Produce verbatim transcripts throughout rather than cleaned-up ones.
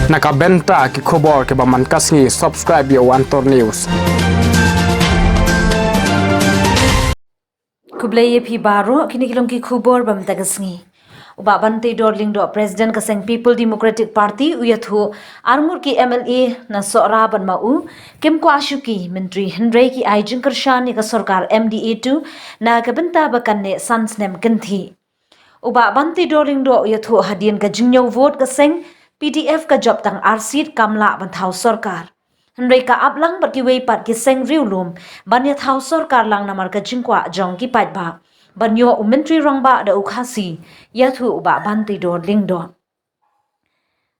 Na ka bynta ki khubor kiba man ka sngi, subscribe ïa u Antor News. Khublei ïa phi baroh, kine ki long ki khubor ba mynta ka sngi. U Bah Banteidor Lyngdoh, President ka seng People Democratic Party, u ïathuh arngut ki M L A na Sohra ban ma u kim kwah shuki, myntri hynrei ki ai jingkyrshan ïa ka sorkar M D A two na ka bynta ba kan neh san snem kynthih. U Bah Banteidor Lyngdoh u ïathuh hadien ka jingñiew vote ka seng P D F ka jop tang ar seat, kam lah ban thaw sorkar. Hynrei ka ap lang bad kiwei pat ki seng riewlum ban ïa thaw sorkar lang namar ka jingkwah jong ki paidbah ban ïoh u Myntri Rangbah da u Khasi, ïathuh u Bah Banteidor Lyngdoh.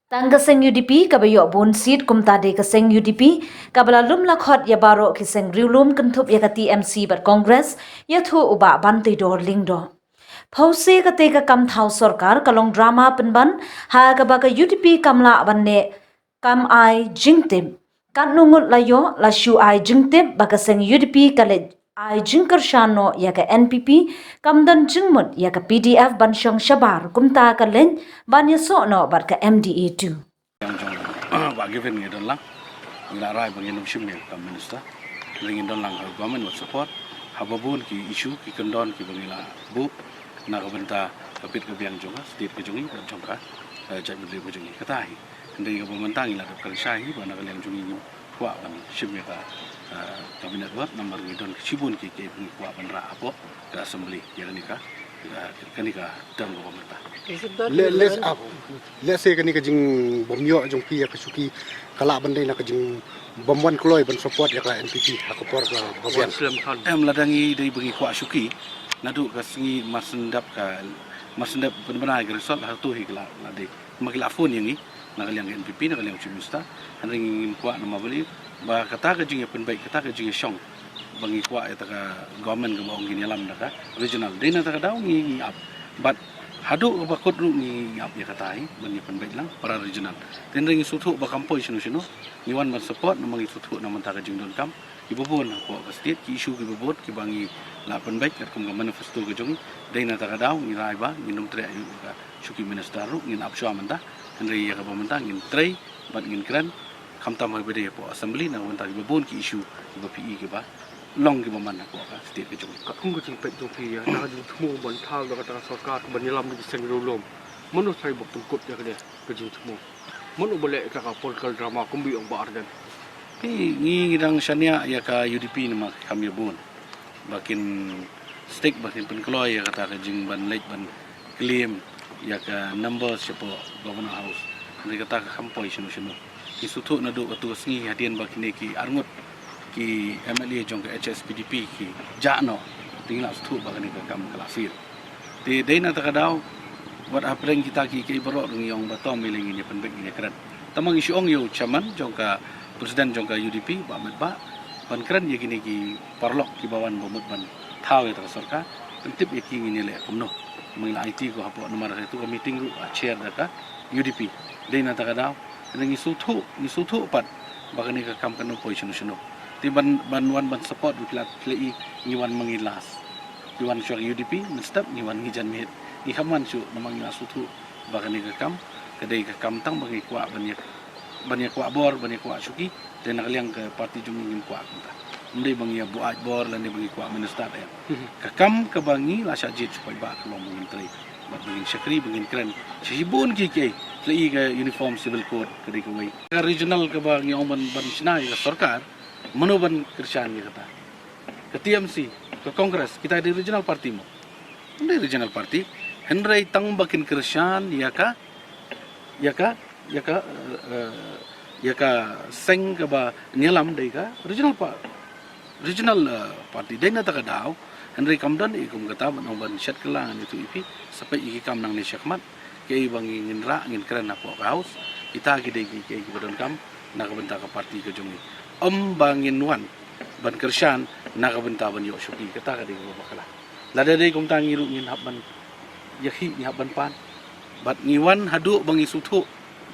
Tang ka seng U D P kaba ïoh bun seat, kumta dei ka seng U D P kaba la lum la khot ïa baroh ki seng riewlum kynthup ïa ka T M C bad Congress, ïathuh u Bah Banteidor Lyngdoh. Phewse kata ka kam thaw sorkar ka long drama pynban ha kaba ka U D P kam lah ban neh, kam ai jingtip. Katno ngut la ïoh, la shu ai jingtip ba ka seng U D P ka leit ai jingkyrshan noh ïa ka N P P, kam don jingmut ïa ka P D F ban shong shabar, kumta ka leit ban ïasoh noh bad ka M D A two. Yang jong Bah Gavin ngi don lang, ngi la rai ba ngin ym shim ïa ka minister. Ngi don lang ha government with support. Haba bun ki issue, ki kyndon kiba ngi la buh na ka bynta ka bit ka biang jong ka state ka jong ngi, jong ka, eh, jaitbynriew ka jong ngi. Kata hi. Hynrei kaba mynta ngi la dep kren shai hi ba na ka liang jong ngi ngim kwah ban shim ïa ka, eh, cabinet vote, namar ngi don shibun ki, ki, ngi kwah ban rah hapoh ka assembly ïa kane ka, eh, kane ka term kaba mynta. Is it that Le-, you let's learn up. Let's say kane ka jingbym ïoh jong phi ïa ka shuki ka lah ban dei na ka jingbym wan kloi ban support ïa ka N P P ha ka por kaba biang. Em, lada ngi dei ba ngi kwah shuki, naduh ka sngi Marsyndah ka, Marsyndah pynbna ïa ka result, hato hi ka la, la dei. Ma ki la phone ïa ngi na ka liang ka N P P, na ka liang Chief Minister, hynrei ngi ngim kwah namar balei ba kata ka jingïapynbeit, kata ka jingïashong ba ngi kwah ïa kata ka government kaba ong ngin ïalam da ka regional. Dei na kata ka daw ngi, ngi ap. Bad haduh kaba kut ruh ngi, ngi ap ïa kata hi ban ïapynbeit lang para regional. Te hynrei ngi sngewthuh ba kam poi shano shano, ngi wan ban support namar ngi sngewthuh na ka bynta ka jingdonkam kiba bun hapoh ka state, ki issue kiba bun kiba ngi la pynbeit katkum ka manifesto ka jong ngi. Dei na kata ka daw ngi rai ba ngin ym treh ïa ka shuki minister ruh, ngin ap shuwa mynta. Hynrei ïa kaba mynta ngin trei bad ngin kren, khamtam haba dei hapoh assembly na ka bynta kiba bun ki issue kiba phi i kiba long kiba man hapoh ka state ka jong ngi. Katkum ka jingpeit jong phi ïa kata ka jingthmu ban thaw da kata ka sorkar kaban ïalam da ki seng riewlum, mano trai ba pynkut ïa kane ka jingthmu? Mano ba leh ïa kata ka political drama kumba ong Bah Ardent? Ngi, ngi, ngi dang shaniah ïa ka U D P namar ki kam ïa bun ba kin stick, ba kin pynkloi ïa kata ka jingban leit ban claim ïa ka numbers shapoh Governor House. Hynrei kata ka kam poi shano shano. Ngi sngewthuh naduh katto ka sngi hadien ba kine ki arngut ki M L A jong ka H S P D P ki jah noh, te ngi la sngewthuh ba kane ka kam ka la fail. Te dei na kata ka daw, wat hapdeng kita ki, ki baroh ruh ngi ong ba to mailei ngin ïa pynbeit, ngin ïa kren. Tangba ngi shu ong ïa u chairman jong ka, president jong ka U D P, Bah Metbah, ban kren ïa kine ki paralok kiba wan ba mut ban thaw ïa kata ka sorkar, pyntip ïa ki ngin ïa leh kumno. Ma ngi la aiti ko hapoh namar katu ka meeting ruh ka chair da ka U D P. Dei na kata ka daw, ngi sngewthuh, ngi sngewthuh pat ba kane ka kam kan ym poi shano shano. Te ban, ban wan ban support ruh ki la, ki la i ngi wan ma ngi last. Ngi wan shuwa ka U D P, mynstep ngi wan ngi jan miet. Ngi kham wan shuh namar ngi la sngewthuh ba kane ka kam ka dei ka kam tang ba ngi kwah ban ïa, ban ïa kwah bor, ban ïa kwah shuki. Te na ka liang ka party jong ngi ngim kwah kumta. Ym dei ba ngi ïa buaid bor lane ba ngi kwah minister, eh. Ka kam kaba ngi la shah jied shuh paidbah ka long ba ngin trei bad ba ngin shakri, ba ngin kren. Shibun ki, ki, ki la i ka Uniform Civil Code ka dei kawei. Ka regional kaba ngi ong ban, ban shna ïa ka sorkar, mano ban kyrshan ïa kata? Ka T M C, ka Congress, kita dei regional party mo? Ym dei regional party. Hynrei tang ba kin kyrshan ïa ka, ïa ka, ïa ka, eh, eh, ïa ka seng kaba ngi ïalam dei ka regional pa-, regional, eh, party. Dei na kata ka daw, hynrei kam don i kum kata ban ong ban shet kylla ngan ïathuh ïa phi, sa peit ïa ki kam nangne shakhmat. Kaei ba ngi ngin rah ngin kren hapoh ka House, kita ki dei ki, ki, kiba donkam na ka bynta ka party ka jong ngi. Ym ba ngin wan ban kyrshan na ka bynta ban ïoh shuki, kata ka dei kaba bakla. Lada dei kumta ngi ruh ngin hap ban ïakhih, ngi hap ban pan. Bad ngi wan haduh ba ngi sngewthuh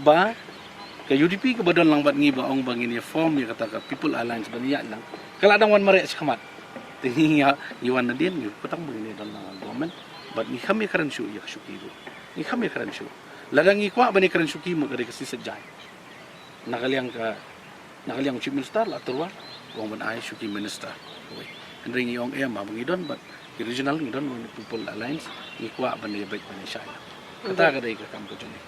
ba ka U D P kaba don lang bad ngi ba ong ba ngin ïa form ïa kata ka People Alliance ban ïaid lang, ka la dang wan mareh shakhmat. Te ngi ïa, ngi wan nadien ngi kutang ba ngin ïa don lang ha government. Bad ngi kham ïa kren shuh ïa ka shuki ruh. Ngi kham ïa kren shuh. Lada ngi kwah ban ïa kren shuki, mut ka dei ka shisha jai. Na ka liang ka, na ka liang Chief Minister la tyrwa, u ong ban ai sha ki minister. Hynrei ngi ong em, haba ngi don bad ki regional, ngi don bad People Alliance, ngi kwah ban ïa beit ban ïa shai. Kata ka dei ka kam ka jong ngi.